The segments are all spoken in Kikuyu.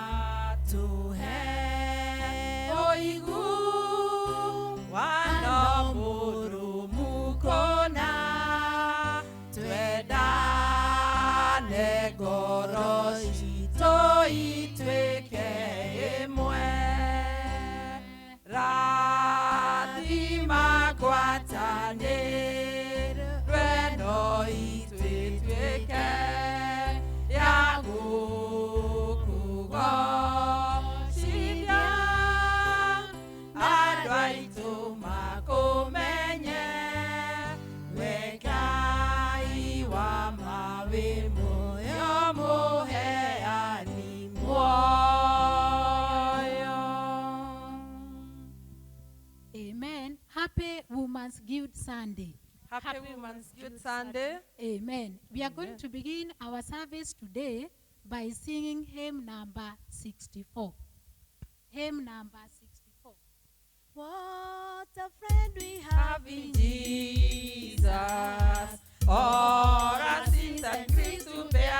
Nĩatũhe ũiguano mũrũmu kũna, twendane ngoro citũ ituĩke ĩmwe. Rathima ngwatanĩro ĩno itũ ĩtuĩke ya gũkũgoocithia, andũ aitũ makũmenye, we Ngai wa ma wĩ muoyo mũheani muoyo. Amen. Happy Women's Guild Sunday. Happy Women's Guild Sunday. Amen. We are going to begin our service today by singing hymn number 64. Hymn number 64. What a friend we have in Jesus, all our sins and griefs to bear.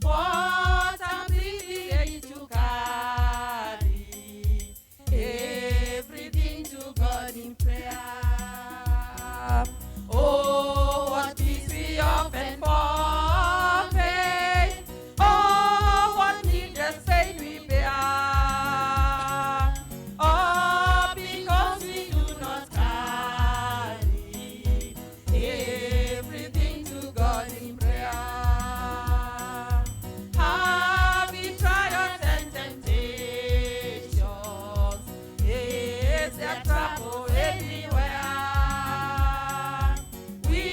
What a privilege to carry everything to God in prayer. Oh, what peace we often forfeit. Oh, what needless pain we bear. Oh, because we do not carry everything to God in prayer. Having trials and temptations, is there trouble anywhere? We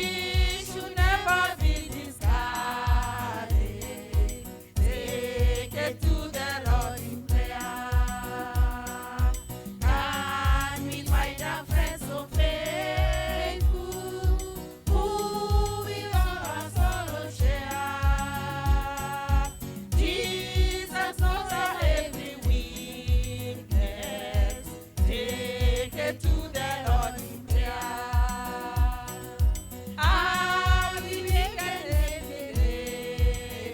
should never be discouraged. Take it to the Lord in prayer. Can we find a friend so faithful who will all our sorrows share? Jesus knows our every weakness. Take it to the Lord in prayer. Are we weak and heavy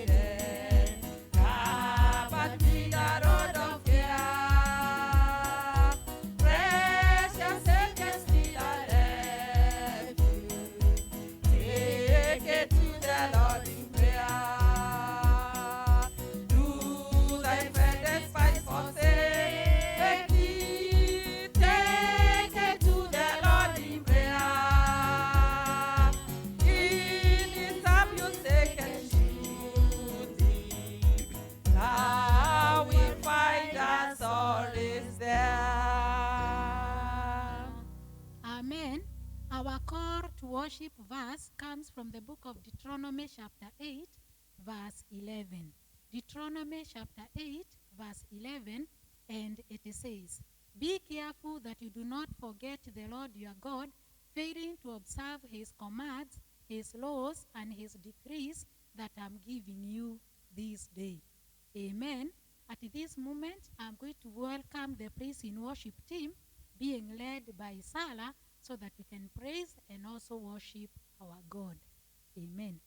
laden, covered with a load of care? Precious Savior, still our refuge. Take it to the Lord in prayer. Do thy friend despise forsake thee? Take it to the Lord in prayer. In his abuse take and shield thee. Thou wilt find our solace there. Amen. Our call to worship verse comes from the book of Deuteronomy, chapter 8, verse 11. Deuteronomy, chapter 8, verse 11, and it says, Be careful that you do not forget the Lord your God, failing to observe his commands, his laws, and his decrees that I'm giving you this day. Amen. At this moment, I'm going to welcome the praise in worship team being led by Salah so that we can praise and also worship our God. Amen.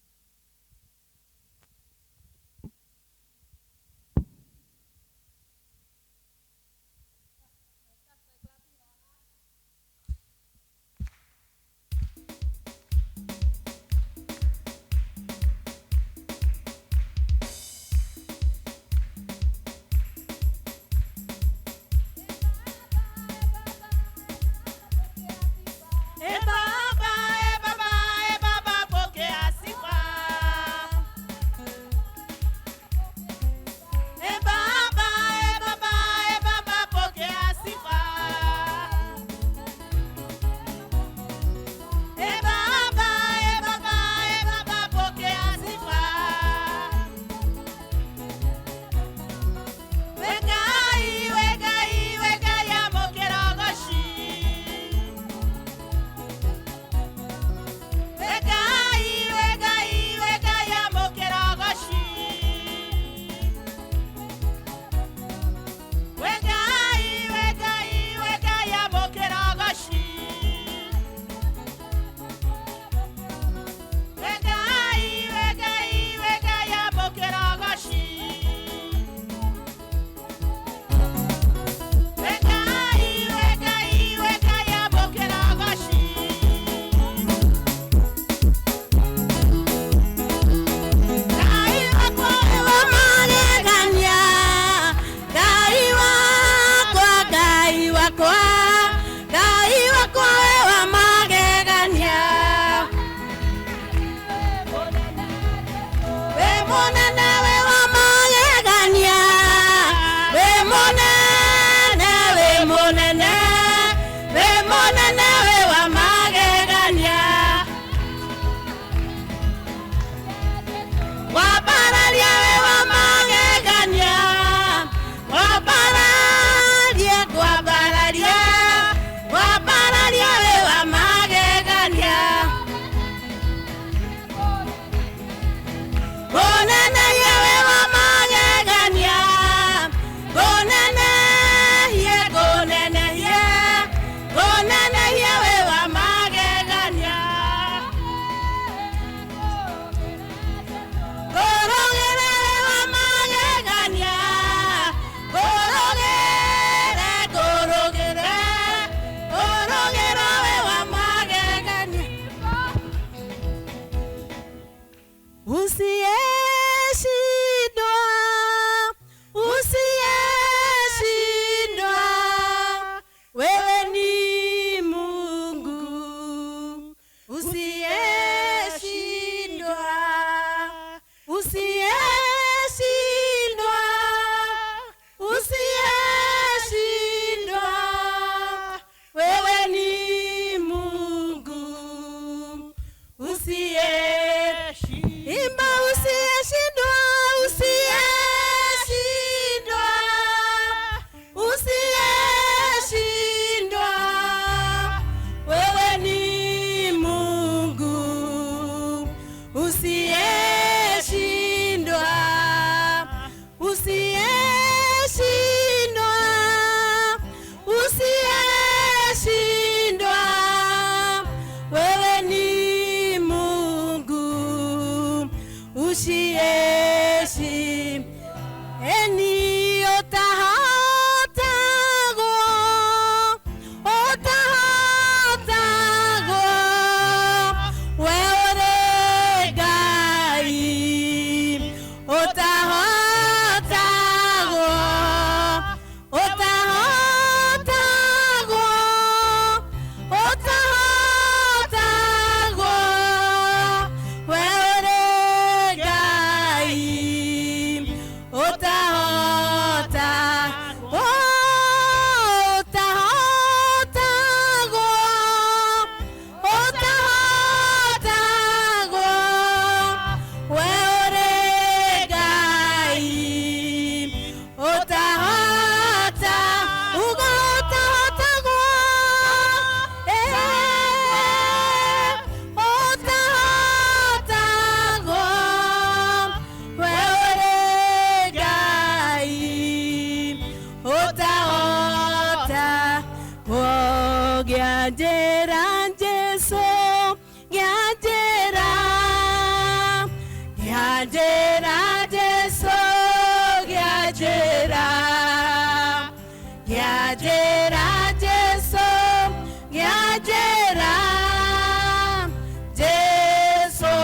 E Baba, e Baba, e Baba, pokea sifa. Mũnene wĩ wa magegania, wĩ mũnene, wĩ mũnene, wĩ mũnene wĩ wa magegania. Wambararia wĩ wa magegania, wambararia, ngwambararia, wambararia wĩ wa magegania. Ngũnenehie wĩ wa magegania, ngũnenehie, ngũnenehie, ngũnenehie wĩ wa magegania. Ngũrũgĩre wĩ wa magegania, ngũrũgĩre, ngũrũgĩre, ngũrũgĩre wĩ wa magegania. Usiyeshindwa, usiyeshindwa, wewe ni Mungu. Usiyeshindwa, usiyeshindwa, usiyeshindwa, wewe ni Mungu. Usiye imba, usiyeshindwa, usiyeshindwa, usiyeshindwa, wewe ni Mungu. Usiyeshindwa, usiyeshindwa, usiyeshindwa, wewe ni Mungu. Usiyeshindwa, eni ũtahotagwo, ũtahotagwo, we ũrĩ Ngai. Ũtahotagwo, ũtahotagwo, ũtahotagwo, we ũrĩ Ngai. Ũtahota, ũtahotagwo, ũtahotagwo, we ũrĩ Ngai. Ũtahota, uga ũtahotagwo, ũtahotagwo, we ũrĩ Ngai. Ũtahota, ngĩanjĩra Jesũ, ngĩanjĩra, ngĩanjĩra Jesũ, ngĩanjĩra, ngĩanjĩra Jesũ, ngĩanjĩra Jesũ,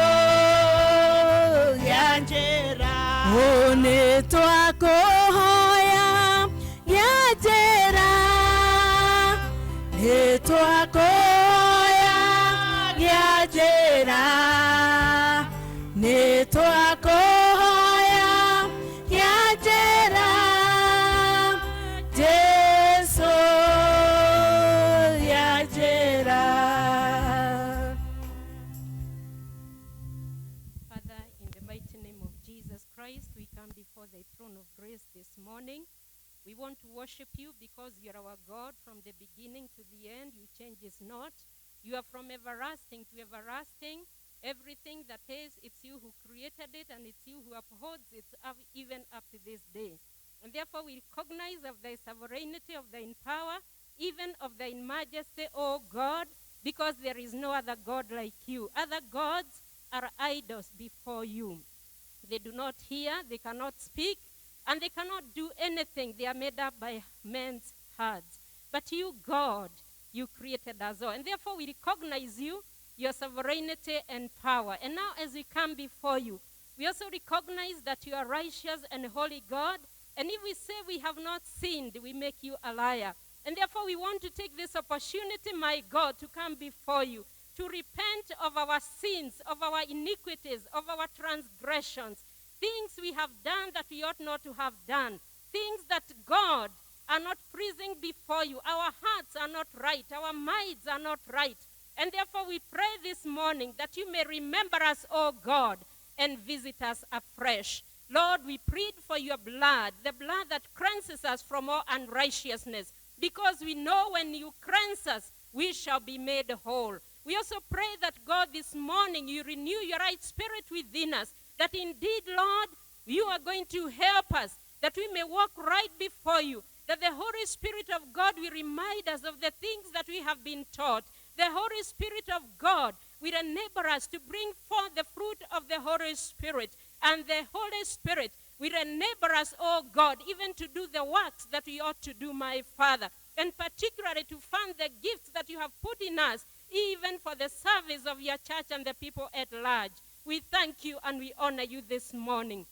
ngĩanjĩra. Nĩ twakũhoya, ngĩanjĩra, nĩ twakũhoya, ngĩanjĩra, nĩ twakũhoya, ngĩanjĩra Jesũ, ngĩanjĩra. Father, in the mighty name of Jesus Christ, we come before thy throne of grace this morning. We want to worship you because you are our God from the beginning to the end. You changes not. You are from everlasting to everlasting. Everything that is, it's you who created it, and it's you who upholds it up, even up to this day. And therefore we recognize of thy sovereignty, of thine power, even of thine majesty, O God, because there is no other God like you. Other gods are idols before you. They do not hear, they cannot speak, and they cannot do anything. They are made up by men's hearts. But you, God, you created us all. And therefore we recognize you, your sovereignty and power. And now as we come before you, we also recognize that you are righteous and holy God. And if we say we have not sinned, we make you a liar. And therefore we want to take this opportunity, my God, to come before you, to repent of our sins, of our iniquities, of our transgressions. Things we have done that we ought not to have done. Things that, God, are not pleasing before you. Our hearts are not right. Our minds are not right. And therefore we pray this morning that you may remember us, O God, and visit us afresh. Lord, we plead for your blood, the blood that cleanses us from all unrighteousness, because we know when you cleanse us, we shall be made whole. We also pray that, God, this morning you renew your right spirit within us, that indeed, Lord, you are going to help us, that we may walk right before you, that the Holy Spirit of God will remind us of the things that we have been taught. The Holy Spirit of God will enable us to bring forth the fruit of the Holy Spirit. And the Holy Spirit will enable us, oh God, even to do the works that we ought to do, my Father, and particularly to fund the gifts that you have put in us, even for the service of your church and the people at large. We thank you and we honor you this morning.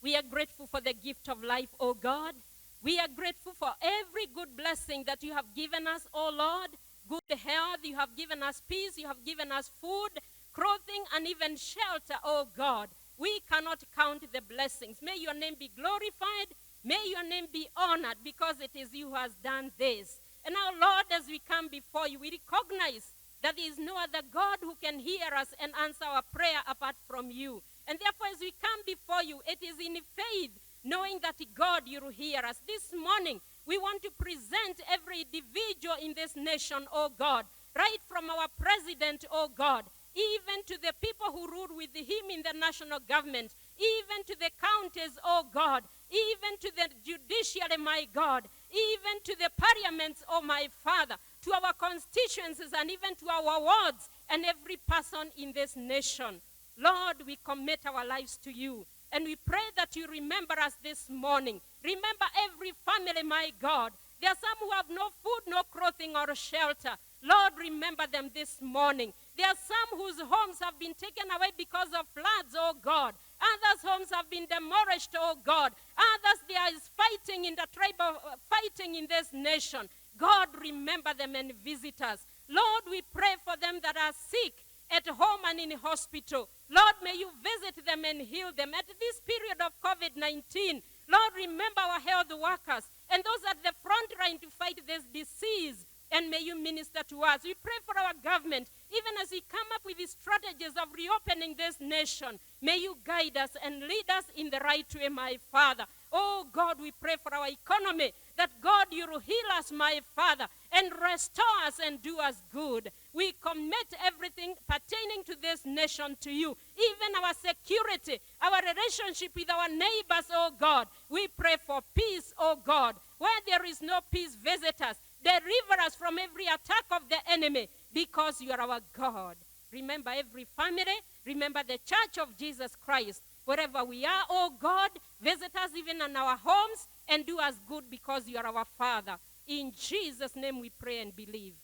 We are grateful for the gift of life, oh God. We are grateful for every good blessing that you have given us, oh Lord. Good health, you have given us peace, you have given us food, clothing, and even shelter, oh God. We cannot count the blessings. May your name be glorified. May your name be honored, because it is you who has done this. And now, Lord, as we come before you, we recognize that there is no other God who can hear us and answer our prayer apart from you. And therefore, as we come before you, it is in faith, knowing that God, you will hear us. This morning, we want to present every individual in this nation, oh God, right from our president, oh God, even to the people who rule with him in the national government, even to the counties, oh God, even to the judiciary, my God, even to the parliaments, oh my Father, to our constituencies and even to our wards and every person in this nation. Lord, we commit our lives to you. And we pray that you remember us this morning. Remember every family, my God. There are some who have no food, no clothing or shelter. Lord, remember them this morning. There are some whose homes have been taken away because of floods, oh God. Others' homes have been demolished, oh God. Others, there is fighting in the tribal, fighting in this nation. God, remember them and visit us. Lord, we pray for them that are sick at home and in hospital. Lord, may you visit them and heal them. At this period of COVID-19, Lord, remember our health workers and those at the front line to fight this disease. And may you minister to us. We pray for our government, even as we come up with the strategies of reopening this nation. May you guide us and lead us in the right way, my Father. Oh God, we pray for our economy, that God, you will heal us, my Father, and restore us and do us good. We commit everything pertaining to this nation to you, even our security, our relationship with our neighbors, oh God. We pray for peace, oh God. Where there is no peace, visit us. Deliver us from every attack of the enemy, because you are our God. Remember every family. Remember the church of Jesus Christ. Wherever we are, oh God, visit us even in our homes and do us good, because you are our Father. In Jesus' name we pray and believe.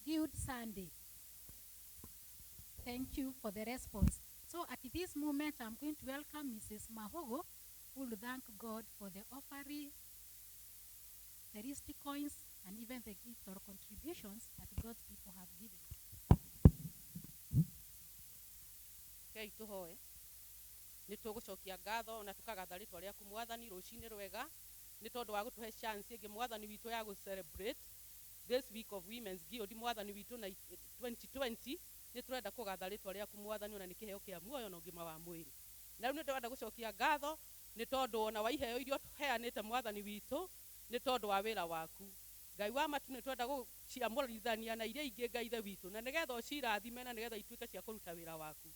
Good Sunday. Thank you for the response. So at this moment, I'm going to welcome Mrs. Mahogo, who will thank God for the offering, the wrist coins, and even the gifts or contributions that God's people have given. Rekei tũhoe. Nĩ tũgũcokia ngatho na tũkagatha rĩtwa rĩaku Mwathani rũcinĩ rwega nĩ tondũ wa gũtũhe chance ĩngĩ Mwathani witũ ya gũ celebrate this week of Women's Guild Mwathani witũ na 2020. Nĩ tũrenda kũgatha rĩtwa rĩaku Mwathani ona nĩ kĩheo kĩa muoyo na ũgima wa mwĩrĩ. Na rĩu nĩ tũrenda gũcokia ngatho nĩ tondũ ona wa iheo iria ũheanĩte Mwathani witũ nĩ tondũ wa wĩra waku. Ngai wa matu nĩ twenda gũciamũrithania na iria ingĩ Ngai ithe witũ na nĩgetha ũcirathime na nĩgetha ituĩke cia kũruta wĩra waku.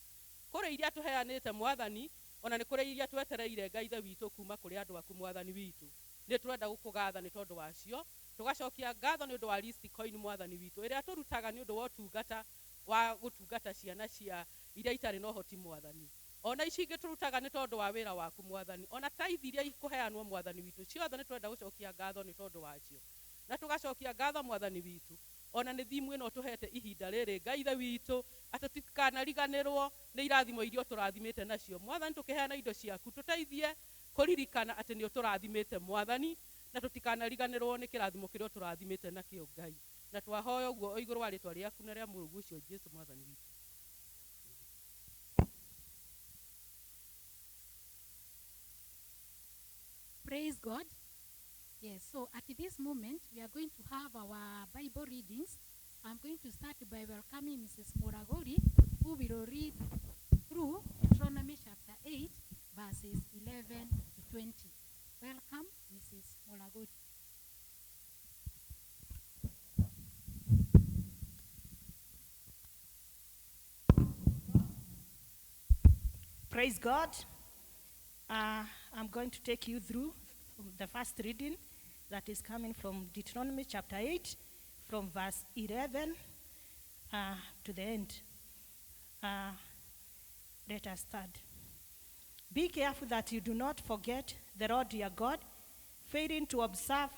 Kũrĩ iria tũheanĩte Mwathani ona nĩ kũrĩ iria twetereire Ngai ithe witũ kuma kũrĩ andũ aku Mwathani witũ. Nĩ tũrenda gũkũgatha nĩ tondũ wacio. Tũgacokia ngatho nĩ ũndũ wa list coin Mwathani witũ ĩrĩa tũrutaga nĩ ũndũ wa ũtungata wa gũtungata ciana cia iria itarĩ na ũhoti Mwathani. Ona ici ingĩ tũrutaga nĩ tondũ wa wĩra waku Mwathani. Ona tithe iria ikũheanwo Mwathani witũ ciothe nĩ tũrenda gũcokia ngatho nĩ tondũ wacio. Na tũgacokia ngatho Mwathani witũ ona nĩ thimu ĩno tũhete ihinda rĩrĩ Ngai ithe witũ atĩ tũtikanariganĩrwo nĩ irathimo iria ũtũrathimĩte nacio Mwathani. Tũkĩheana indo ciaku tũteithie Kũririkana atĩ nĩ ũtũrathimĩte Mwathani, na tũtikanariganĩrwo nĩ kĩrathimo kĩrĩa ũtũrathimĩte nakĩo Ngai. Na twahoya ũguo o igũrũ wa rĩtwa rĩaku na rĩa mũrũguo ũcio Jesu Mwathani witũ. Praise God. Yes, so at this moment, we are going to have our Bible readings. I'm going to start by welcoming Mrs. Muragori, who will read through Deuteronomy chapter 8, verses 11 to 20. Welcome, Mrs. Muragori. Praise God. I'm going to take you through the first reading that is coming from Deuteronomy chapter 8, from verse 11 to the end. Let us start. Be careful that you do not forget the Lord your God, failing to observe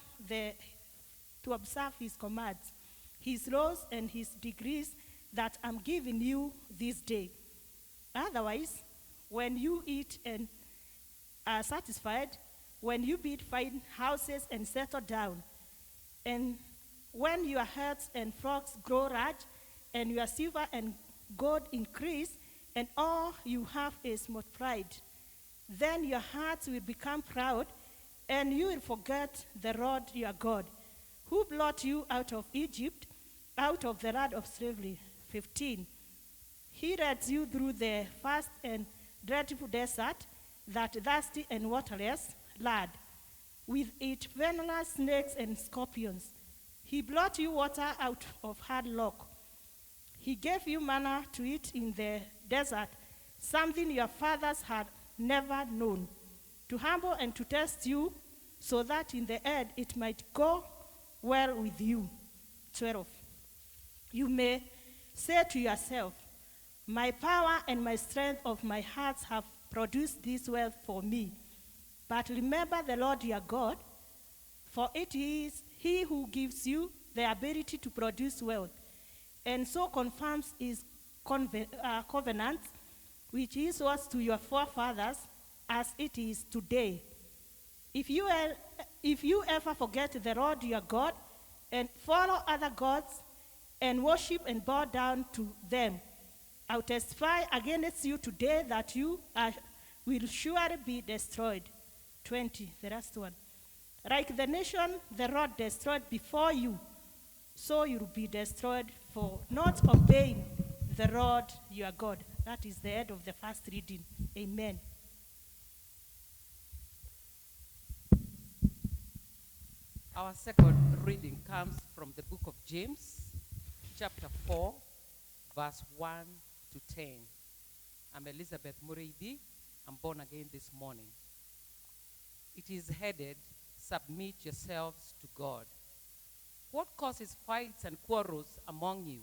his commands, his laws, and his decrees that I'm giving you this day. Otherwise, when you eat and are satisfied, when you build fine houses and settle down, and when your herds and flocks grow large, and your silver and gold increase, and all you have is multiplied, then your hearts will become proud, and you will forget the Lord your God, who brought you out of Egypt, out of the land of slavery. 15. He led you through the vast and dreadful desert, that thirsty and waterless land, with its venomous snakes and scorpions. He brought you water out of hard rock. He gave you manna to eat in the desert, something your fathers had never known, to humble and to test you, so that in the end it might go well with you. 12. You may say to yourself, my power and my strength of my hearts have produced this wealth for me. But remember the Lord your God, for it is he who gives you the ability to produce wealth, and so confirms his covenant, which he swore to your forefathers, as it is today. If you ever forget the Lord your God, and follow other gods, and worship and bow down to them, I will testify against you today that you will surely be destroyed. 20, the last one. Like the nation the Lord destroyed before you, so you will be destroyed for not obeying the Lord your God. That is the end of the first reading. Amen. Our second reading comes from the book of James, chapter 4, verse 1 to 10. I'm Elizabeth Muridi. I'm born again this morning. It is headed, Submit Yourselves to God. What causes fights and quarrels among you?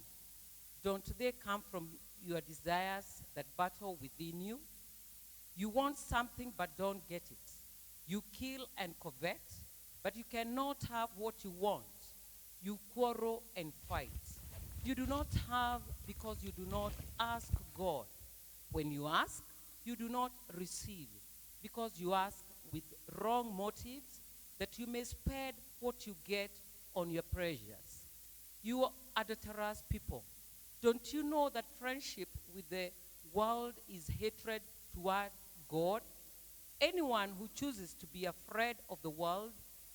Don't they come from your desires that battle within you? You want something but don't get it. You kill and covet, but you cannot have what you want. You quarrel and fight. You do not have because you do not ask God. When you ask, you do not receive, because you ask with wrong motives, that you may spend what you get on your pleasures. You adulterous people, don't you know that friendship with the world is hatred toward God? Anyone who chooses to be afraid of the world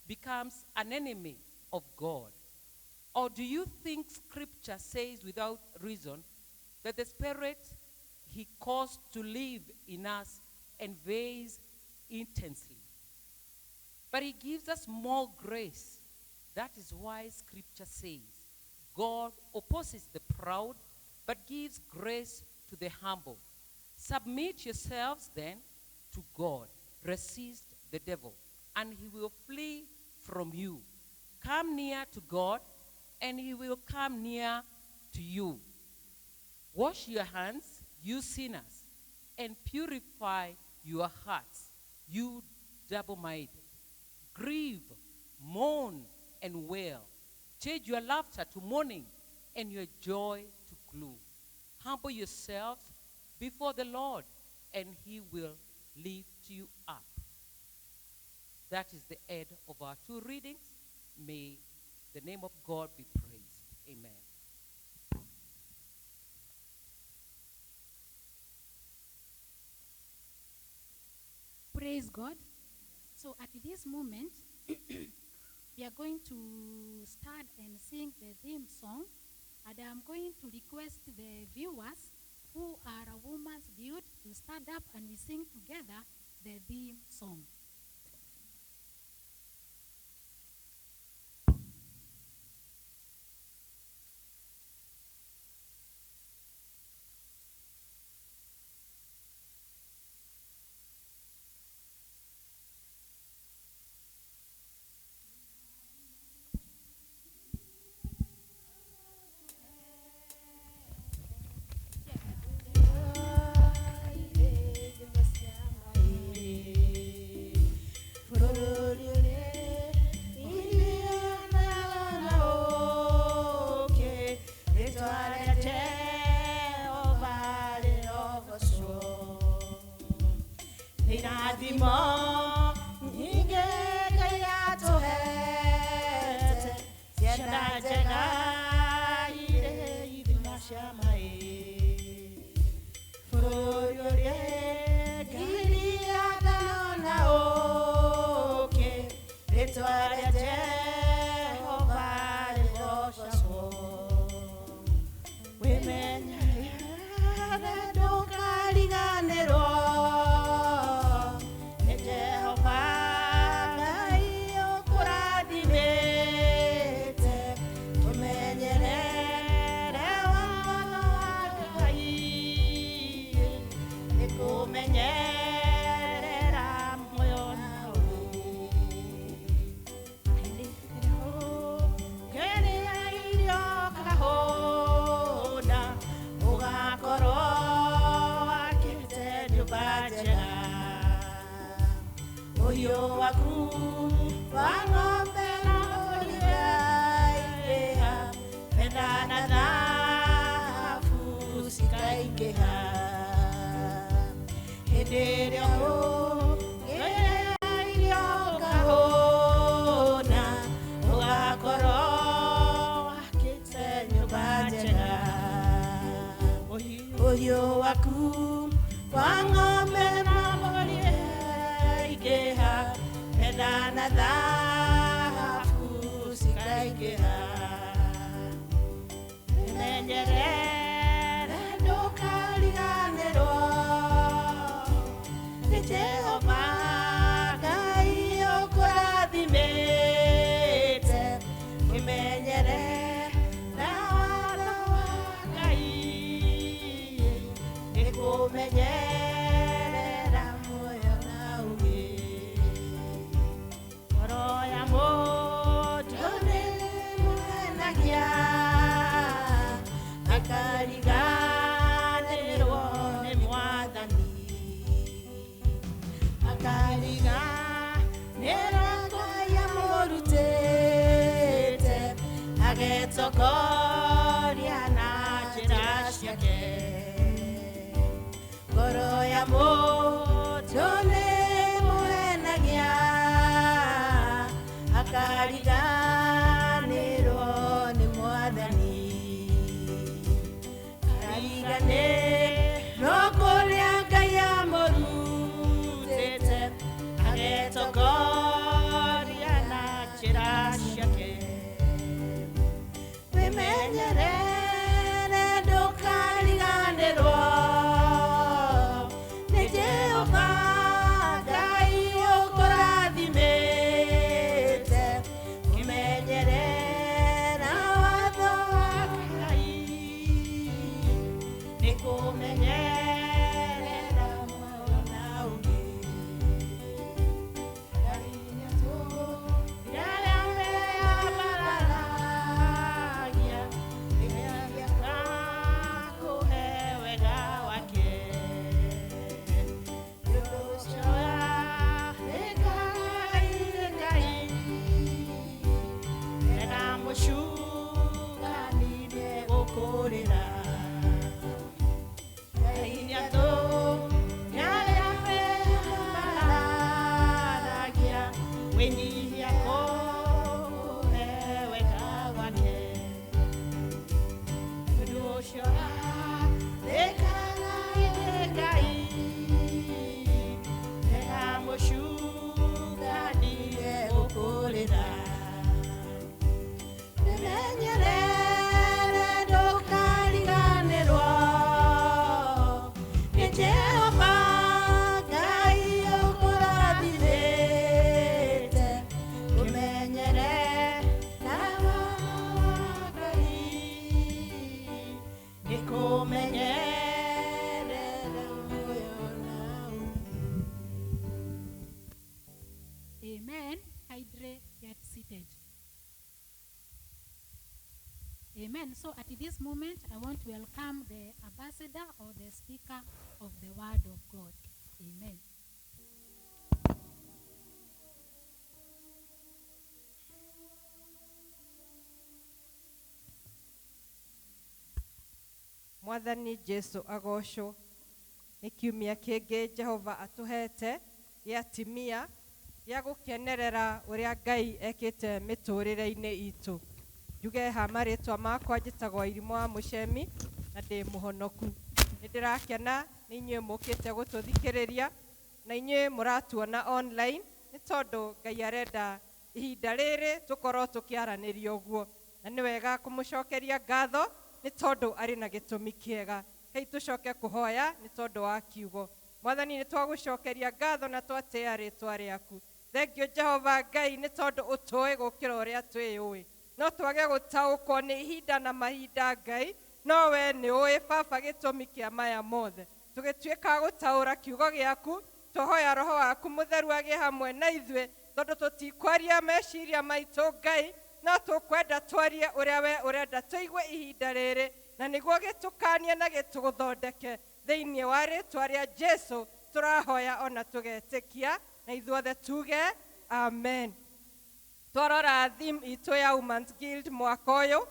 becomes an enemy of God. Or do you think Scripture says without reason that the Spirit he caused to live in us envies intensely? But he gives us more grace. That is why Scripture says, God opposes the proud, but gives grace to the humble. Submit yourselves then to God. Resist the devil, and he will flee from you. Come near to God, and he will come near to you. Wash your hands, you sinners, and purify your hearts, you double-minded. Grieve, mourn, and wail. Change your laughter to mourning and your joy to gloom. Humble yourselves before the Lord, and he will lift you up. That is the end of our two readings. May the name of God be praised. Amen. Praise God. So at this moment, we are going to start and sing the theme song. And I'm going to request the viewers who are a woman's guild to stand up and we sing together the theme song. Wĩnyihia kũhe wega wake. Ũndũ ũcio athĩkagai nĩ Ngai, rega mũcukani egũkũrĩra. Wĩmenyerere ndũkariganĩrwo nĩ Jehova Ngai ũkũrathimĩte. Ũmenyere tawa wa Ngai, nĩkũmenyerera muoyo na Amen. Kindly get seated. Amen. So at this moment, I want to welcome the ambassador or the speaker of the Word of God. Amen. Mwathani Jesu agocwo. Nĩ kiumia kĩngĩ Jehova atũhete gĩa atimia gĩa gũkenerera ũrĩa Ngai ekĩte mĩtũrĩre-inĩ itũ. Njuge ha marĩtwa makwa, njĩtagwo Irimũ wa Mũcemi na ndĩ mũhonoku. Nĩ ndĩrakena nĩ inyuĩ mũkĩte gũtũthikĩrĩria na inyuĩ mũratuona online, nĩ tondũ Ngai arenda ihinda rĩrĩ tũkorwo tũkĩaranĩria ũguo, na nĩ wega kũmũcokeria ngatho nĩ tondũ arĩ na gĩtũmi kĩega. Hei, tũcoke kũhoya nĩ tondũ wa kiugo. Mwathani, nĩ twagũcokeria ngatho na twatĩa rĩtwa rĩaku. Thengio Jehova Ngai nĩ tondũ ũtũĩ gũkĩra ũrĩa twĩyũĩ. No twage gũtaũkwo nĩ ihinda na mahinda, Ngai, no we nĩ ũĩ Baba gĩtũmi kĩa maya mothe. Tũgĩtuĩka gũtaũra kiugo gĩaku, twahoya Roho waku Mũtheru agĩe hamwe na ithuĩ, tondũ tũtikwaria meciria maitũ, Ngai, no tũkwenda twarie ũrĩa we ũrenda tũigue ihinda rĩrĩ, na nĩguo gĩtũkanie na gĩtũthondeke. Thĩinĩ wa rĩtwa rĩa Jesu tũrahoya ona tũgetĩkia, na ithuothe tuge amen. Twarora theme itũ ya Women's Guild mwaka ũyũ,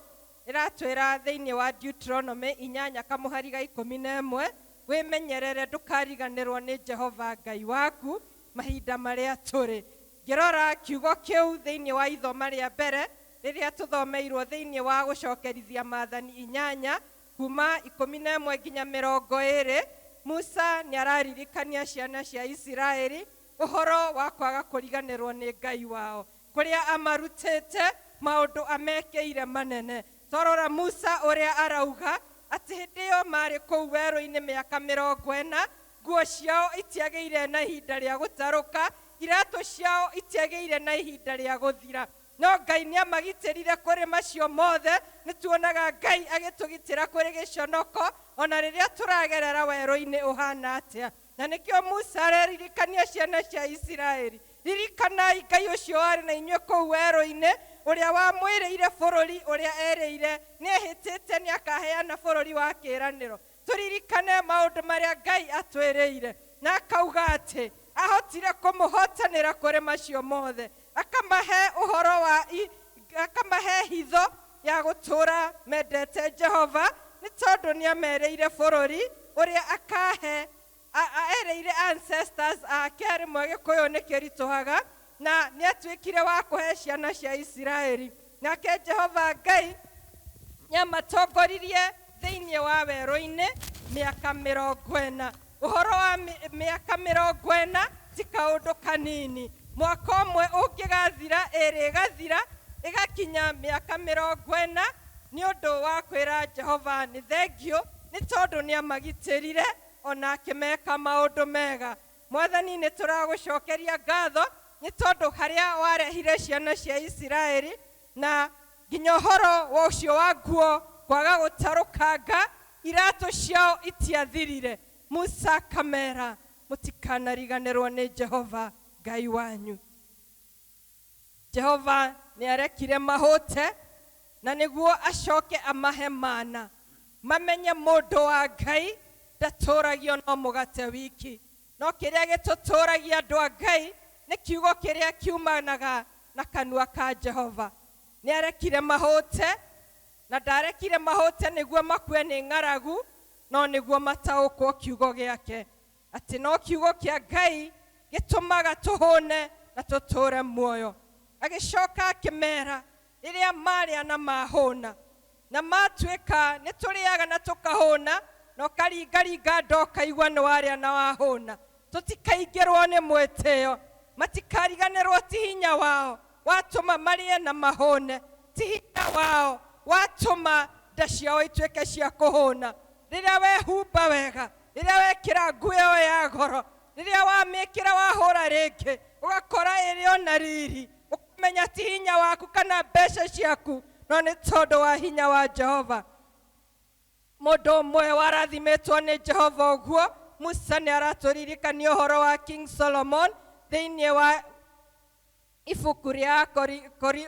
ĩratwĩra thĩinĩ wa Deuteronomy 8 kamũhari ga 11, wĩmenyerere ndũkariganĩrwo nĩ Jehova Ngai waku mahinda marĩa tũrĩ. Ngĩrora kiugo kĩu thĩinĩ wa ithoma rĩa mbere rĩrĩa tũthomeirwo thĩinĩ wa gũcokerithia maathani 8 kuma 11 nginya 20, Musa nĩ araririkania ciana cia Isiraeli ũhoro wa kwaga kũriganĩrwo nĩ Ngai wao, kũrĩa amarutĩte maũndũ amekĩire manene. Twarora Musa ũrĩa arauga atĩ hĩndĩ ĩyo marĩ kũu werũ-inĩ mĩaka 40, nguo ciao itiagĩire na ihinda rĩa gũtarũka, iratũ ciao itiagĩire na ihinda rĩa gũthira, no Ngai nĩ amagitĩrire kũrĩ macio mothe. Nĩ tuonaga Ngai agĩtũgitĩra kũrĩ gĩconoko ona rĩrĩa tũragerera werũ-inĩ ũhana atĩa. Na nĩkĩo Musa areririkania ciana cia Isiraeli, ririkanai Ngai ũcio warĩ na inyuĩ kũu werũ-inĩ, ũrĩa wamwĩrĩire bũrũri ũrĩa erĩire nĩ ehĩtĩte nĩ akaheana, bũrũri wa kĩĩranĩro. Tũririkane maũndũ marĩa Ngai atwĩrĩire, na akauga atĩ ahotire kũmũhotanĩra kũrĩ macio mothe, akamahe ũhoro wa akamahe hitho ya gũtũũra mendete Jehova, nĩ tondũ nĩ amerĩire bũrũri ũrĩa akahe erĩire ancestors ake. Rĩmwe Gĩkũyũ nĩ kĩritũhaga, na nĩ atuĩkire wa kũhe ciana cia Isiraeli. Nake Jehova Ngai nĩ amatongoririe thĩinĩ wa werũ-inĩ mĩaka 40. Ũhoro wa mĩaka 40 ti kaũndũ kanini. Mwaka ũmwe ũngĩgathira, ĩrĩ ĩgathira, ĩgakinya mĩaka 40. Nĩ ũndũ wa kwĩra Jehova nĩ thengio nĩ tondũ nĩ amagitĩrire ona akĩmeka maũndũ mega. Mwathani, nĩ tũragũcokeria ngatho nĩ tondũ harĩa warehire ciana cia Isiraeli, na nginya ũhoro wa ũcio wa nguo kwaga gũtarũkanga, iratũ ciao itiathirire. Musa akamera, mũtikanariganĩrwo nĩ Jehova Ngai wanyu. Jehova nĩ arekire mahũte na nĩguo acoke amahe mana, mamenye mũndũ wa Ngai ndatũragio no mũgate wiki, no kĩrĩa gĩtũtũragia, andũ a Ngai, nĩ kiugo kĩrĩa kiumanaga na kanua ka Jehova. Nĩ arekire mahũte, na ndarekire mahũte nĩguo makue nĩ ng'aragu, no nĩguo mataũkwo kiugo gĩake, atĩ no kiugo kĩa Ngai gĩtũmaga tũhũne. Na tũtũũre muoyo. Agĩcoka akĩmera rĩrĩa marĩa na mahũna na matuĩka nĩ tũrĩaga na tũkahũna, na ũkaringaringa nda ũkaigua nĩ warĩa na wahũna. Tũtikaingĩrwo nĩ mwĩtĩo, matikariganĩrwo ti hinya wao watũma marĩe na mahũne, ti hinya wao watũma nda ciao ituĩke cia kũhũna. Rĩrĩa wehumba wega, rĩrĩa wekĩra nguo ĩyo ya goro, rĩrĩa wamĩkĩra wahũra rĩngĩ ũgakora ĩrĩ ona riri, ũkamenya ti hinya waku kana mbeca ciaku, no nĩ tondũ wa hinya wa Jehova. Mũndũ ũmwe warathimĩtwo nĩ Jehova ũguo, Musa nĩ aratũririkania ũhoro wa King Solomon thĩinĩ wa ibuku rĩa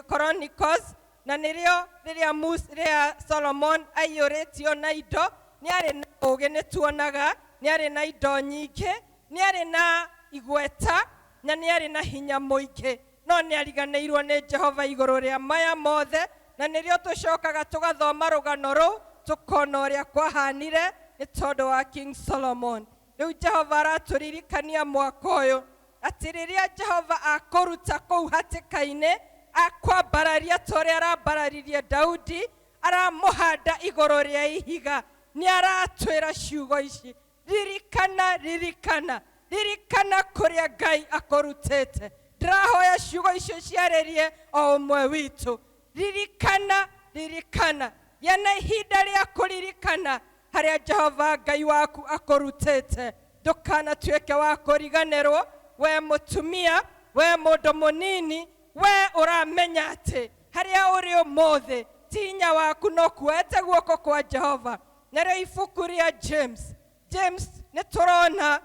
Chronicles, na nĩrĩo rĩrĩa rĩrĩa Solomon aiyũrĩtio na indo. Nĩ arĩ na ũũgĩ, nĩ tuonaga nĩ arĩ na indo nyingĩ, nĩ arĩ na igweta, na nĩ arĩ na hinya mũingĩ, no nĩ ariganĩirwo nĩ Jehova igũrũ rĩa maya mothe. Na nĩrĩo tũcokaga tũgathoma rũgano rũu, tũkona ũrĩa kwahanire nĩ tondũ wa King Solomon. Rĩu Jehova aratũririkania mwaka ũyũ atĩ rĩrĩa Jehova akũruta kũu hatĩka-inĩ, akwambararia ta ũrĩa arambararirie Daudi, aramũhanda igũrũ rĩa ihiga, nĩ aratwĩra ciugo ici: ririkana, ririkana, ririkana kũrĩa Ngai akũrutĩte. Ndĩrahoya ciugo icio ciarĩrie o ũmwe witũ. Ririkana, ririkana, gĩa na ihinda rĩa kũririkana harĩa Jehova Ngai waku akũrutĩte. Ndũkanatuĩke wa kũriganĩrwo. We mũtumia, we mũndũ mũnini, we ũramenya atĩ harĩa ũrĩ ũmũthĩ ti hinya waku, no kuoete guoko kwa Jehova. Narĩo ibuku rĩa James, James nĩ tũrona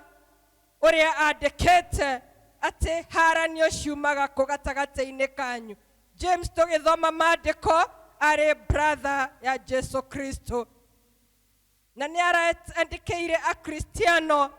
ũrĩa andĩkĩte atĩ haranio ciumaga kũ gatagatĩ-inĩ kanyu. James tũgĩthoma maandĩko arĩ brother ya Jesu Kristo, na nĩ arandĩkĩire Akristiano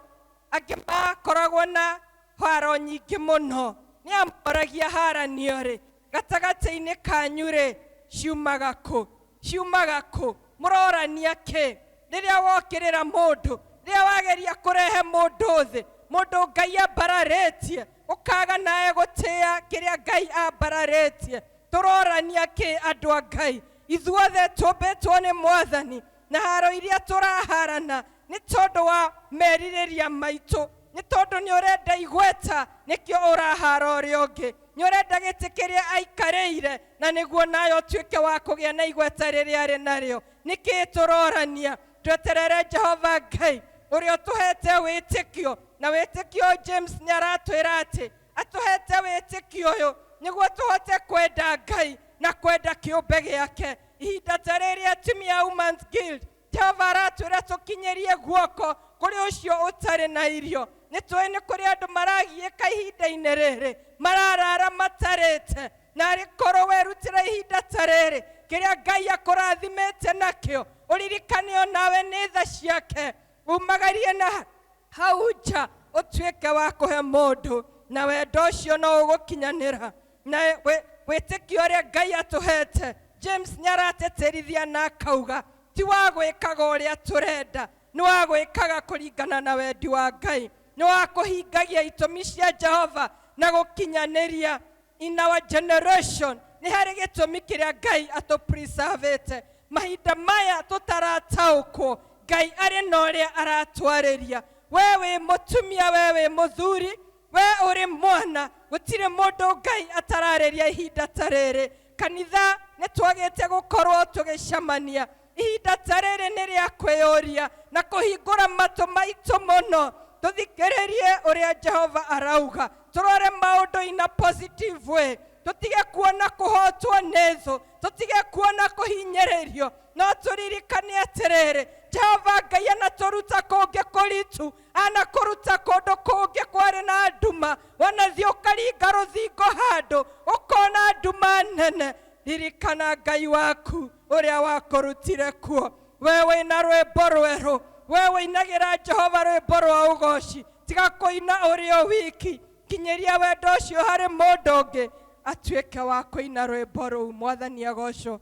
angĩ makoragwo na haro nyingĩ mũno. Nĩ amoragia haranio rĩ gatagatĩ-inĩ kanyu rĩ ciumaga kũ? Ciumaga kũ? Mũrorania kĩ? Rĩrĩa wokĩrĩra mũndũ, rĩrĩa wageria kũrehe mũndũ thĩ, mũndũ Ngai ambararĩtie, ũkaga nawe gũtĩĩa kĩrĩa Ngai ambararĩtie, tũrorania kĩ andũ a Ngai? Ithuothe tũmbĩtwo nĩ Mwathani, na haro iria tũraharana nĩ tondũ wa merirĩria maitũ, nĩ tondũ nĩ ũrenda igweta, nĩkĩo ũrahara ũrĩa ũngĩ, nĩ ũrenda gĩtĩ kĩrĩa aikarĩire, na nĩguo nayo ũtuĩke wa kũgĩa na igweta rĩrĩa arĩ narĩo. Nĩkĩĩ tũrorania? Tweterere Jehova Ngai ũrĩa ũtũhete wĩtĩkio. Na wĩtĩkio, James nĩ aratwĩra atĩ atũhete wĩtĩkio ũyũ nĩguo tũhote kwenda Ngai na kwenda kĩũmbe gĩake. Ihinda ta rĩrĩ atumia a Women's Guild, Jehova aratwĩra tũkinyĩrie guoko kũrĩ ũcio ũtarĩ na irio. Nĩ tũĩ nĩ kũrĩ andũ maragiĩka ihinda-inĩ rĩrĩ, mararara matarĩte, na arĩ korwo werutĩra ihinda ta rĩrĩ kĩrĩa Ngai akũrathimĩte nakĩo, ũririkane onawe nĩ tha ciake, umagarie na hau nja ũtuĩke wa kũhe mũndũ, na wendo ũcio no ũgũkinyanĩra. Na wĩtĩkio ũrĩa Ngai atũhete, James nĩ arateterithia na akauga ti wa gwĩkaga ũrĩa tũrenda, nĩ wa gwĩkaga kũringana na wendi wa Ngai, nĩ wa kũhingagia itũmi cia Jehova na gũkinyanĩria. In our generation nĩ harĩ gĩtũmi kĩrĩa Ngai atũpreservĩte. Mahinda maya tũtarataũkwo, Ngai arĩ na ũrĩa aratwarĩria. We wĩ mũtumia, we wĩ mũthuri, we ũrĩ mwana, gũtirĩ mũndũ Ngai atararĩria ihinda ta rĩrĩ. Kanitha nĩ twagĩte gũkorwo tũgĩcemania. Ihinda ta rĩrĩ nĩ rĩa kwĩyũria na kũhingũra matũ maitũ mũno, tũthikĩrĩrie ũrĩa Jehova arauga, tũrore maũndũ in a positive way, tũtige kuona kũhotwo nĩ thũ, tũtige kuona kũhinyĩrĩrio, no tũririkane atĩrĩrĩ, Jehova Ngai anatũruta kũngĩ kũritu, anakũruta kũndũ kũngĩ kwarĩ na nduma, wanathiĩ ũkaringa rũthingo handũ ũkona nduma nene. Ririkana Ngai waku ũrĩa wakũrutire kuo. We wĩna rwĩmbo rwerũ, we wĩinagĩra Jehova rwĩmbo rwa ũgoci, tiga kũina ũrĩ o wiki, kinyĩria wendo ũcio harĩ mũndũ ũngĩ atuĩke wa kũina rwĩmbo rũu. Mwathani agocwo.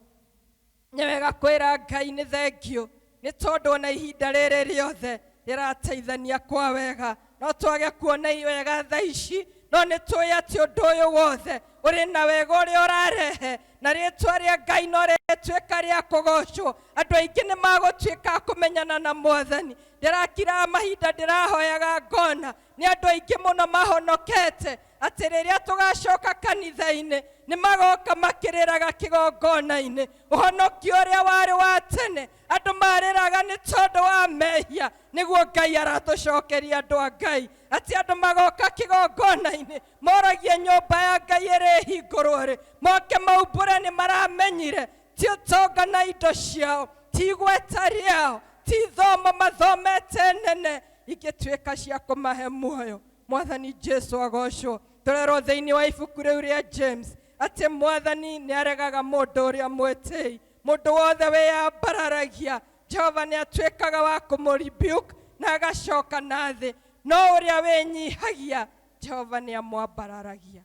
Nĩ wega kwĩra Ngai nĩ thengio nĩ tondũ ona ihinda rĩrĩ rĩothe rĩrateithania kwa wega. No twage kuona wega thaa ici, No nĩ tũĩ atĩ ũndũ ũyũ wothe ũrĩ na wega ũrĩa ũrarehe, na rĩtwa rĩa Ngai no rĩtuĩka rĩa kũgocwo. Andũ aingĩ nĩ magũtuĩka a kũmenyana na Mwathani. Ndĩrakiraga mahinda ndĩrahoyaga ngona nĩ andũ aingĩ mũno mahonokete, atĩ rĩrĩa tũgacoka kanitha-inĩ nĩ magoka makĩrĩraga kĩgongona-inĩ. Ũhonokio ũrĩa warĩ wa tene andũ marĩraga nĩ tondũ wa mehia, nĩguo Ngai aratũcokeria andũ a Ngai, atĩ andũ magoka kĩgongona-inĩ moragie nyũmba ya Ngai ĩrĩ ĩhingũrwo rĩ, moke maumbũre nĩ maramenyire ti ũtonga na indo ciao, ti igweta rĩao, ti thomo mathomete nene ingĩtuĩka cia kũmahe muoyo. Mwathani Jesu agocwo. Tũrerwo thĩinĩ wa ibuku rĩu rĩa James atĩ Mwathani nĩ aregaga mũndũ ũrĩa mwĩtĩi, mũndũ wothe wĩyambararagia Jehova nĩ atuĩkaga wa kũmũ-rebuke na agacoka na thĩ, no ũrĩa wĩnyihagia Jehova nĩ amwambararagia.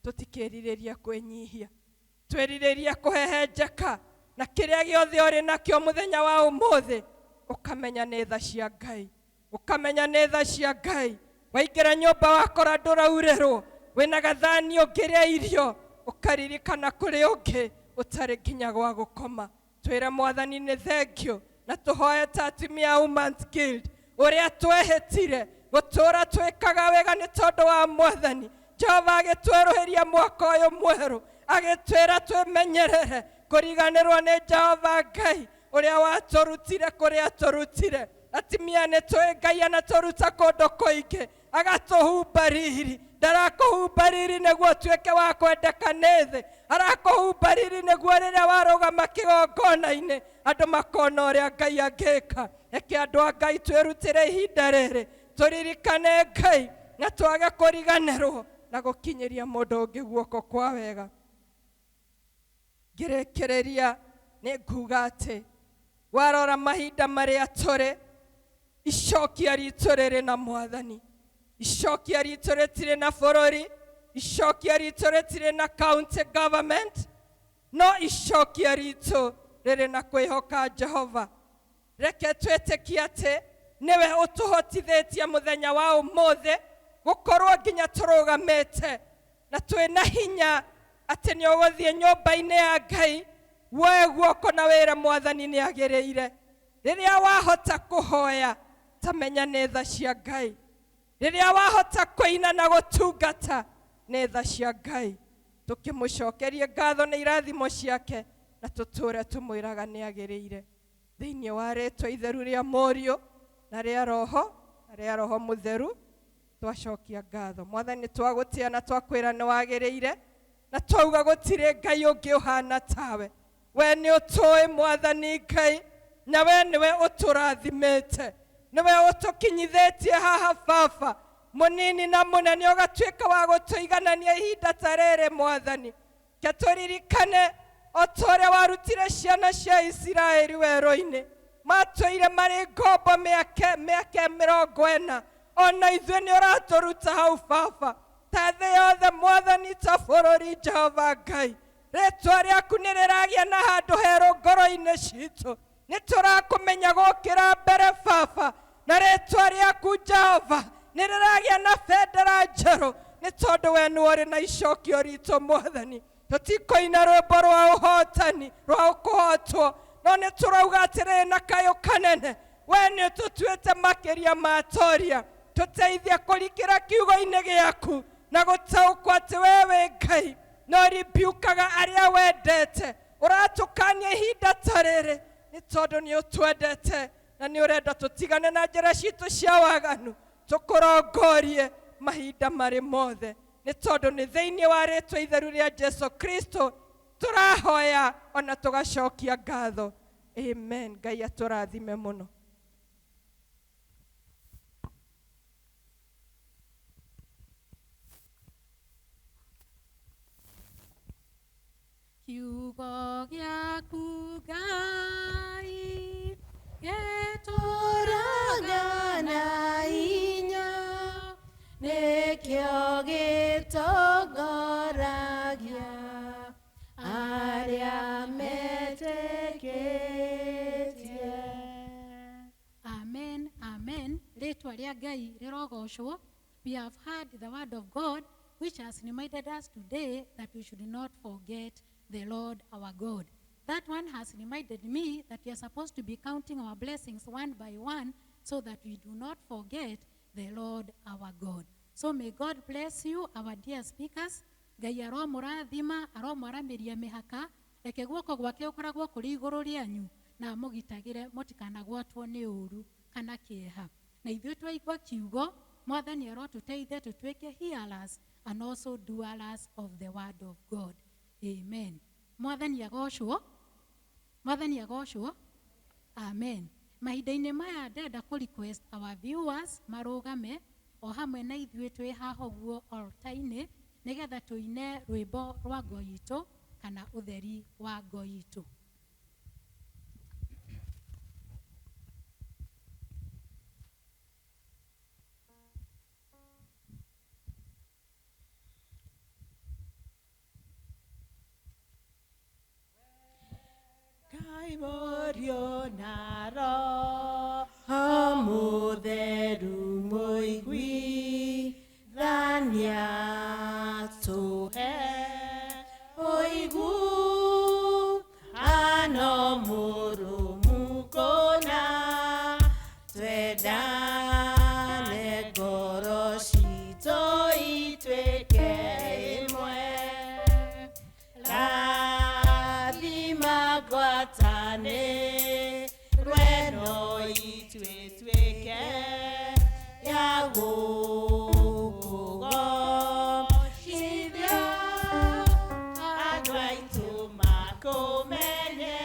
Tũtikĩrirĩria kwĩnyihia, twĩrirĩria kũhehenjeka na kĩrĩa gĩothe ũrĩ nakĩo mũthenya wa ũmũthĩ, ũkamenya nĩ tha cia Ngai, ũkamenya nĩ tha cia Ngai. Waingĩra nyũmba wakora ndũraurĩrwo, wĩna gathani ũngĩrĩa irio, ũkaririkana kũrĩ ũngĩ ũtarĩ nginya gwa gũkoma. Twĩre Mwathani nĩ thengio, na tũhoe ta atumia a Women's Guild ũrĩa twehĩtire gũtũũra twĩkaga wega nĩ tondũ wa Mwathani. Jehova agĩtwerũhĩria mwaka ũyũ mwerũ, agĩtwĩra twĩmenyerere kũriganĩrwo nĩ Jehova Ngai ũrĩa watũrutire kũrĩa tũrutire. Atumia nĩ tũĩ Ngai anatũruta kũndũ kũingĩ, agatũhumba riri. Ndarakũhumba riri nĩguo ũtuĩke wa kwendeka nĩ thĩ, arakũhumba riri nĩguo rĩrĩa warũgama kĩgongona-inĩ andũ makona ũrĩa Ngai angĩka. Reke andũ a Ngai twĩrutĩre ihinda rĩrĩ, tũririkane Ngai na twage kũriganĩrwo na gũkinyĩria mũndũ ũngĩ guoko kwa wega. Ngĩrĩkĩrĩria nĩ nguga atĩ warora mahinda marĩa tũrĩ, icokia ritũ rĩrĩ na Mwathani, icokia ritũ rĩtirĩ na bũrũri, icokia ritũ rĩtirĩ na county government, no icokia ritũ rĩrĩ na kwĩhoka Jehova. Reke twĩtĩkie atĩ nĩwe ũtũhotithĩtie mũthenya wa ũmũthĩ gũkorwo nginya tũrũgamĩte na twĩna hinya, atĩ nĩ ũgũthiĩ nyũmba-inĩ ya Ngai woe guoko na wĩre Mwathani nĩ agĩrĩire. Rĩrĩa wahota kũhoya, ta menya nĩ tha cia Ngai. Rĩrĩa wahota kũina na gũtungata, nĩ tha cia Ngai. Tũkĩmũcokerie ngatho nĩ irathimo ciake, na tũtũre tũmwĩraga nĩ agĩrĩire. Thĩinĩ wa rĩtwa itheru rĩa Mũriũ na rĩa Roho na rĩa Roho Mũtheru, twacokia ngatho. Mwathani, twagũtĩa na twakwĩra nĩ wagĩrĩire, na twauga gũtirĩ Ngai ũngĩ ũhana tawe. We nĩ ũtũĩ Mwathani Ngai, na we nĩwe ũtũrathimĩte, nĩwe ũtũkinyithĩtie haha Baba, mũnini na mũnene ũgatuĩka wa gũtũiganania ihinda ta rĩrĩ. Mwathani, ke tũririkane o ta ũrĩa warutire ciana cia Isiraeli werũ-inĩ, matũire marĩ ngombo mĩaka 40, ona ithuĩ nĩ ũratũruta hau Baba, ta thĩ yothe Mwathani, ta bũrũri. Jehova Ngai, rĩtwa rĩaku nĩ rĩragĩa na handũ herũ ngoro-inĩ citũ, nĩ tũrakũmenya gũkĩra mbere Baba, na rĩtwa rĩaku Jehova nĩ rĩragĩa na bendera njerũ, nĩ tondũ we nĩwe ũrĩ na icokio ritũ. Mwathani, tũtikũina rwĩmbo rwa ũhotani rwa kũhotwo, no nĩ tũrauga atĩrĩrĩ na kayũ kanene, we nĩ ũtũtuĩte makĩria ma toria. Tũteithie kũrikĩra kiugo-inĩ gĩaku na gũtaũkwo atĩ we wĩ Ngai no ribiukaga arĩa wendete. Ũratũkania ihinda ta rĩrĩ nĩ tondũ nĩ ũtwendete na nĩ ũrenda tũtigane na njĩra citũ cia waganu, tũkũrongorie mahinda marĩ mothe, nĩ tondũ nĩ thĩinĩ wa rĩtwa itheru rĩa Jesu Kristo tũrahoya ona tũgacokia ngatho. Amen. Ngai atũrathime mũno. Kiugo gĩaku Ngai gĩtũũraga na hinya, nĩkĩo gĩtongoragia arĩa metĩkĩtie. Amen, amen. Rĩtwa rĩa Ngai rĩrogocwo. We have heard the word of God. which has reminded us today that we should not forget the Lord our God. That one has reminded me that we are supposed to be counting our blessings one by one so that we do not forget the Lord our God. So may God bless you, our dear speakers. Ngai aromũrathima, aromwaramĩria mĩhaka, reke guoko gwake gũkoragwo kũrĩ igũrũ rĩanyu na amũgitagĩre mũtikanagwatwo nĩ ũũru kana kĩeha. Na ithuĩ twaigua kiugo, Mwathani arotũteithia tũtuĩke hearers and also doers of the word of God. Amen. Mwathani agocwo. Mwathani agocwo. Amen. Mahinda-inĩ maya ndĩrenda kũ request our viewers marũgame o hamwe na ithuĩ twĩ haha ũguo altar-inĩ nĩgetha tũine rwĩmbo rwa ngo itũ kana ũtheri wa ngo itũ. Ngai mũriũ na Roho Mũtheru mũiguithania tũhe ũigu ano mũrũmu kũna twendane ngoro citũ ituĩke ĩmwe rathima ngwatane rweno ituĩtuĩke ya gũkũgocithia andũ aitũ makũmenye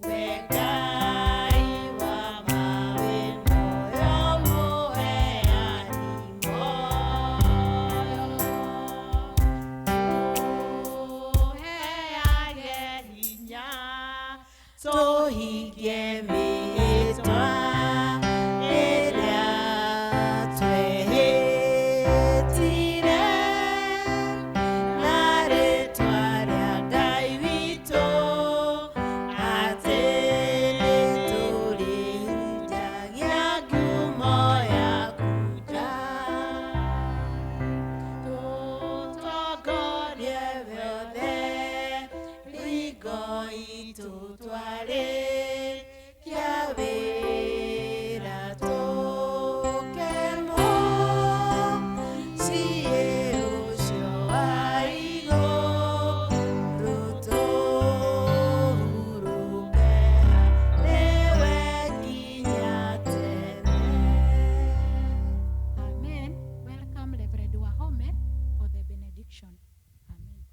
we Ngai wa ma wĩ muoyo mũheani muoyo tũheage hinya tũhingie mĩhĩtwa ĩrĩa twehĩtire na rĩtwa rĩa Ngai witũ atĩ nĩtũrĩhunjagia ngumo yaku Ngai. Tũtongorie wothe ringo itũ twarĩkia wĩra tũke mũciĩ ũcio wa igũrũ tũhurũke nĩwe nginya tene. Amen. Welcome Reverend Wahome for the benediction. Amen.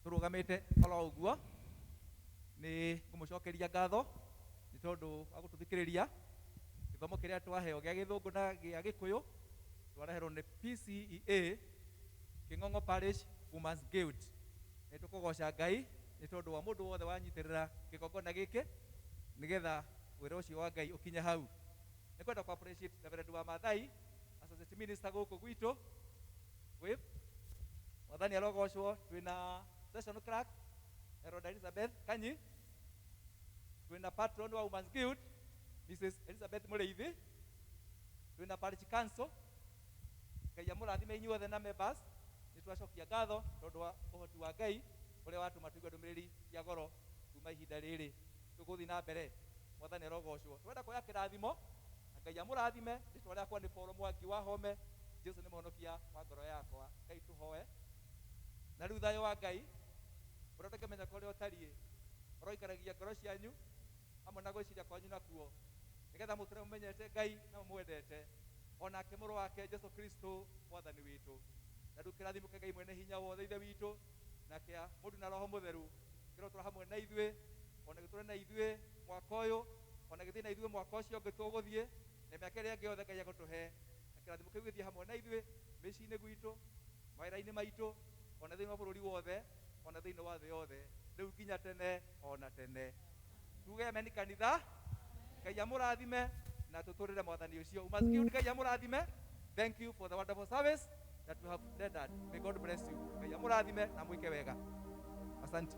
Tũrũgamĩte oro ũguo nĩ ngũmũcokeria ngatho nĩ tondũ wa gũtũthikĩrĩria gĩthomo kĩrĩa twaheo gĩa gĩthũngũ na gĩa gĩkũyũ twareherwo nĩ PCEA Kĩng'ong'o Parish Women's Guild. Nĩ tũkũgoca Ngai nĩ tondũ wa mũndũ wothe wanyitĩrĩra kĩgongona gĩkĩ nĩgetha wĩra ũcio wa Ngai ũkinye hau. Nĩ kwenda kũ appreciate Reverend wa Maathai Associate Minister gũkũ gwitũ with Mwathani arogocwo. Twĩna session clerk Eroda Elizabeth Kanyi, twĩna patron wa Women's Guild Mrs. Elizabeth Mũrĩithi, twĩna parish council. Ngai amũrathime inyuothe na members. Nĩ twacokia ngatho tondũ wa ũhoti wa Ngai ũrĩa watũma tũigue ndũmĩrĩri cia goro kuma ihinda rĩrĩ tũgũthiĩ na mbere. Mwathani arogocwo. Twenda kuoya kĩrathimo na Ngai amũrathime. Rĩtwa rĩakwa nĩ Paul Mwangi wa Home. Jesu nĩ mũhonokia wa ngoro yakwa. Ngai tũhoe. Na rĩu thayũ wa Ngai ũrĩa ũtangĩmenya ũrĩa ũtariĩ ũroikaragia ngoro cianyu hamwe na gwĩciria kwanyu nakuo nĩgetha mũtũre mũmenyete Ngai na mũmwendete onake mũrũ wake Jesu Kristo mwathani witũ. Na rĩu kĩrathimo kĩa Ngai mwene hinya wothe ithe witũ na kĩa mũndũ na Roho Mũtheru kĩrotũra hamwe na ithuĩ ona gĩtũre na ithuĩ mwaka ũyũ ona gĩthiĩ na ithuĩ mwaka ũcio ũngĩ tũgũthiĩ na mĩaka ĩrĩa ĩngĩ yothe Ngai egũtũhe. Na kĩrathimo kĩu gĩthiĩ hamwe na ithuĩ mĩciĩ-inĩ gwitũ, mawĩra-inĩ maitũ, ona thĩinĩ wa bũrũri wothe, ona thĩinĩ wa thĩ yothe, rĩu nginya tene ona tene. Tuge ameni kanitha. Ngai amũrathime na tũtũrĩre mwathani ũcio. Umaskini Ngai amũrathime. Thank you for the wonderful service that you have rendered. May God bless you. Ngai amũrathime na mwĩke wega. Asante.